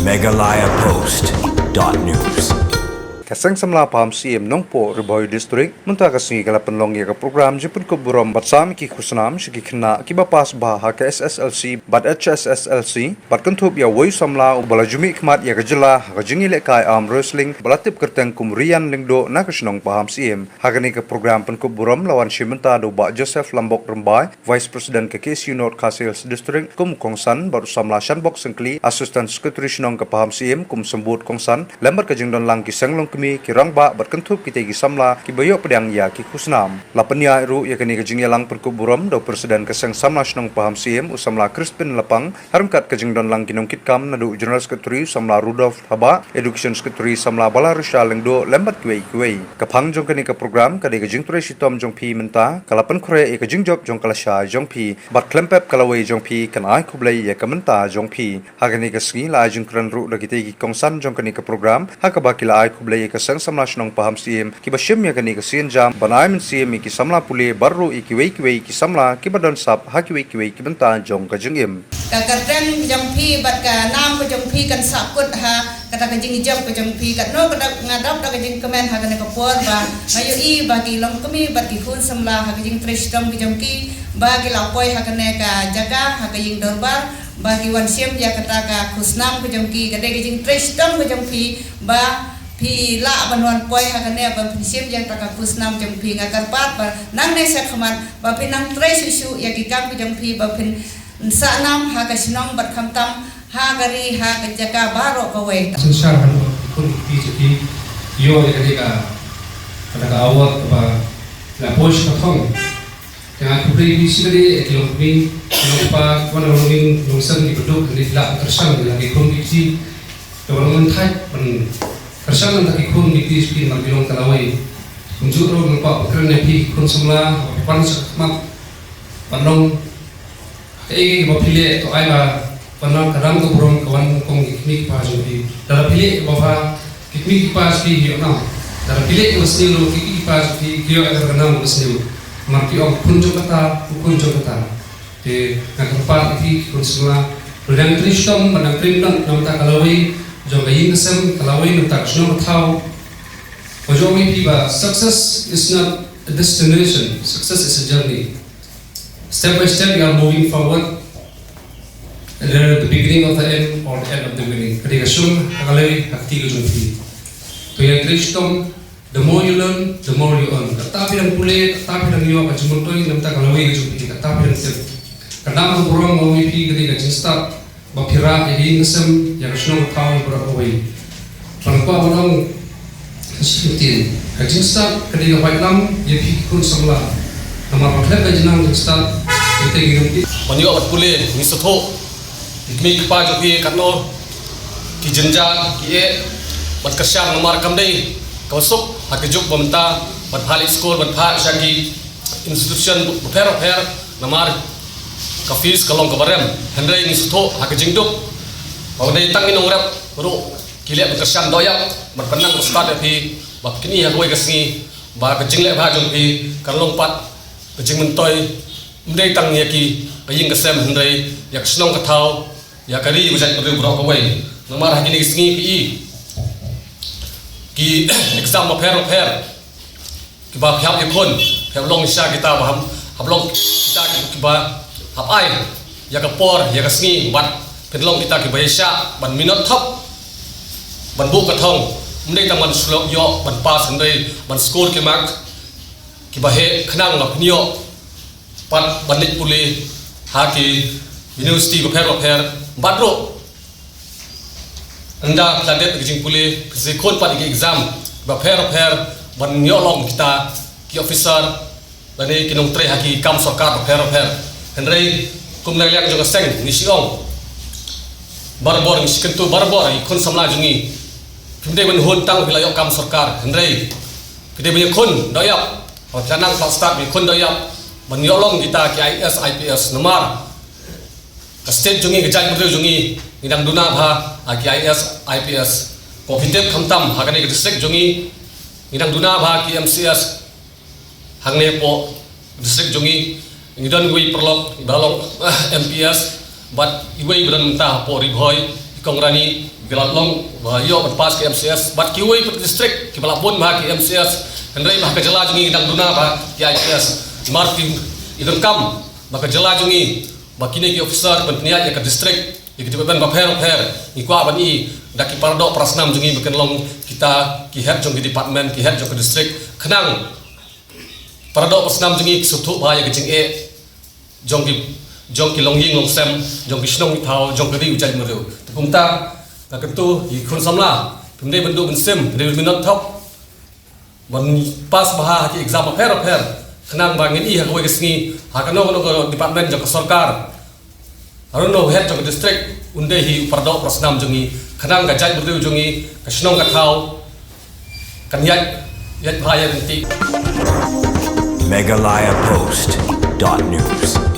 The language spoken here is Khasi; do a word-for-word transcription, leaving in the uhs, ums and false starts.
Meghalaya Post dot news. Ka Seng Samla Pahamsyiem Nongpoh Ri Bhoi District mynta ka sngi ka la pynlong ïa ka program jingpynkup burom bad sam ïa ki khusnam sha ki khynnah kiba pass bha ha ka S S L C bad H S S L C bad kynthup ïa uwei u samla uba la ju mihkhmat ïa ka jylla ha ka jingïalehkai arm wrestling ba la tip kyrteng kum Rian Lyngdoh na ka shnong Pahamsyiem. Ha kane ka program pynkup burom la wan shim bynta da u Bah Joseph Lambok Rymbai, Vice President ka K S U North Khasi Hills District, kum u kongsan, bad u samla Shanbok Syngkli, Assistant Secretary Shnong ka Pahamsyiem, kum u symbud kongsan, lem bad ka jingdon lang ki seng longkmie, ki rangbah bad kynthup kitei ki samla kiba ïoh pdiang ïa ki khusnam. La pynïaid ruh ïa kane ka jingïalang pynkup burom da u President ka Seng Samla Shnong Pahamsyiem, u samla Crispin Lapang, ha ryngkat ka jingdon lang ki nongkitkam naduh u General Secretary u samla Rudolph Thabah, Education Secretary samla Balarisha Lyngdoh lem bad kiwei kiwei. Ka phang jong kane ka program ka dei ka jingtrei shitom jong phi mynta, ka la pynkhreh ïa ka jingjop jong ka lashai jong phi, bad khlem pep ka lawei jong phi kan ai khublei ïa ka mynta jong phi. Ha kane ka sngi la ai jingkren ruh da kitei ki kongsan jong kane ka program, ha kaba ki la ai khublei ïa ka Seng Samla Shnong Pahamsyiem kiba shim ïa kane ka sienjam ban ai mynsiem ïa ki samla pule bad ruh ïa kiwei kiwei ki samla kiba don sap ha kiwei kiwei ki bynta jong ka jingim. Ka kyrteng ka jong phi bad ka nam ka jong phi kan sahkut ha kata ka jingjop ka jong phi, katno ka dap, nga dap da ka jingkmen ha kane ka por ba nga ïohi ba ki longkmie bad ki khun samla ha ka jingtrei shitom ka jong ki ba ki la poi ha kane ka jaka ha ka ïing dorbar ba ki wan shim ïa kata ka khusnam ka jong ki. Ka dei ka jingtrei shitom ka jong phi ba phi lah ban wan poi ha kane ban pynshim ïa kata ka khusnam jong phi. Nga kyrpad ba nangne shakhmat ba phi nang trei shuh shuh ïa ki kam ka jong phi ba phin sahnam ha ka shnong bad khamtam ha ka ri ha ka jaka baroh kawei. Synshar haduh khun ki jong ki ïoh ïa ka dei ka, kata ka award kaba la poi sha ka thong. Te nga khublei ïa phi shi katta ïa ki longkmie, ki longpa, ki wan longning longsem kiba duk, ki la kyrshan ïa la ki khun ki kti. Te wan long thait ban kyrshan ïa la ki khun ki kti sha phi namar ki long ka lawei. Kumjuh ruh nga kwah ban kren ïa phi ki khun samla, ban pan sha ka khmat ban long Kaei kaba phi leh to ai ba ka nam ka dang ka burom ka wan nyngkong ki kmie ki kpa jong phi. Lada phi leh kaba bha ki kmie ki kpa jong phi ki ïoh nam. Lada phi leh kaba sniew ruh ki kmie ki kpa jong phi ki ïoh ïa ka nam kaba sniew. Namar ki ong khun jong kata, u khun jong kata. Te nga kyrpad ïa phi ki khun samla. Ruh dang trei shitom bad dang trei bneng namar ka lawei jong ka ïing ka sem, ka lawei namar ka shnong ka thaw. Ka jong ïa phi ba success is not a destination, success is a journey. Step by step, you are moving forward. And there at the beginning of the end or the end of the beginning. Ka dei ka shong ha ka lawei ha ka kti ka jong phi. To ïa trei shitom, the more you learn, the more you earn. Katta phi dang pule, katta phi dang ïoh ka jingmyntoi, namar ka lawei ka jong phi, katta phi dang tip. Ka nam ka burom ka jong phi ka dei ka jingstad ba phi rah ïa ka ïing ka sem, ïa ka shnong ka thaw, ïa baroh kawei. Ban kwah ban ong ka shi ktien, ka jingstad ka dei ka waitlam ïa phi ki khun samla. Namar ba khlem ka jingnang jingstad, ïa te ngi ym. Ban ïoh ban pule ngi sngewthuh ki kmie ki kpa jong phi katno ki jynjar ki eh ban kyrshan namar kam dei kaba suk ha ka juk ba mynta ban phah leit skul ban phah sha ki institution bapher bapher. Namar ka fees ka long kaba rem, hynrei ngi sngewthuh ha ka jingduk ba dei tang ki nongrep ruh ki leh ban kyrshan doh ïap, ban pynnang ban stad ïa phi ba phin ïoh ha kawei ka sngi ba ka jingleh bha jong phi kan long pat ka jingmyntoi, ym dei tang ïa ki, ka ïing ka sem, hynrei ïa ka shnong ka thaw, ïa ka ri ka jaitbynriew baroh kawei. Namar ha kine ki sngi phi i ki exam bapher bapher kiba phi hap ïakhun, phi hap long sha kita ba hap, hap long kita kiba hap ai ïa ka por ïa ka sngi bad phin long kita kiba ïaishah ban minot thop ban buh ka thong, ym dei tang ban shu ïoh ban pass hynrei ban score ki mark kiba heh khnang ba phin ïoh pat ban leit pule ha ki university bapher bapher bad ruh ynda phi la dep ïa ka jingpule phi sa ïakhun pat ïa ki exam bapher bapher ban ïoh long kita ki officer lane ki nongtrei ha ki kam sorkar bapher bapher. Hynrei kum na liang jong ka seng ngi shu ong barabor, ngi shu kyntu barabor ïa ki khun samla jong ngi. Phim dei ban hun tang phi la ïoh kam sorkar, hynrei phi dei ban ïakhun doh ïap. Haba phi la nang pat stad ban ïakhun doh ïap ban ïoh long kita ki I A S, I P S namar ka state jong ngi, ka jaitbynriew jong ngi, ngi dang duna bha ha ki I A S, I P S. Ko phi tip khamtam ha kane ka district jong ngi, ngi dang duna bha ki M C S. Hangne hapoh district jong ngi, ngi don iwei i paralok iba long M P S bad iwei iba don mynta hapoh Ri Bhoi, i Kong Rani Ki la long ba ïoh ban pass ki M C S bad kiwei pat ki district kiba la bun bha ki M C S. Hynrei ba ka jylla jong ngi dang duna bha ki I P S. Namar ki, i donkam ba ka jylla jong ngi, ba kine ki officer ban pynïaid ïa ka district, ïa ki department bapher bapher, ngi kwah ban i da ki paradoh parasnam jong ngi ba kin long kita ki head jong ki department, ki head jong ka district, khnang paradoh parasnam jong ngi ki sngewthuh bha ïa ka jingeh jong ki, jong ki longïing longsem, jong ki shnong ki thaw, jong ka ri u jaitbynriew. Te kumta nga kyntu ïa ki khun samla, phim dei ban duh ban sim, phim dei ban minot thok, ban pass bha ha ki exam bapher bapher, khnang ba ngin i ha kawei ka sngi ha kano kano ka department jong ka sorkar, ha uno u head jong ka district un dei hi u paradoh parasnam jong ngi, khnang ka jaitbynriew jong ngi, ka shnong ka thaw kan ïaid, ïaid bha ïaid ryntih. Meghalaya Post dot news.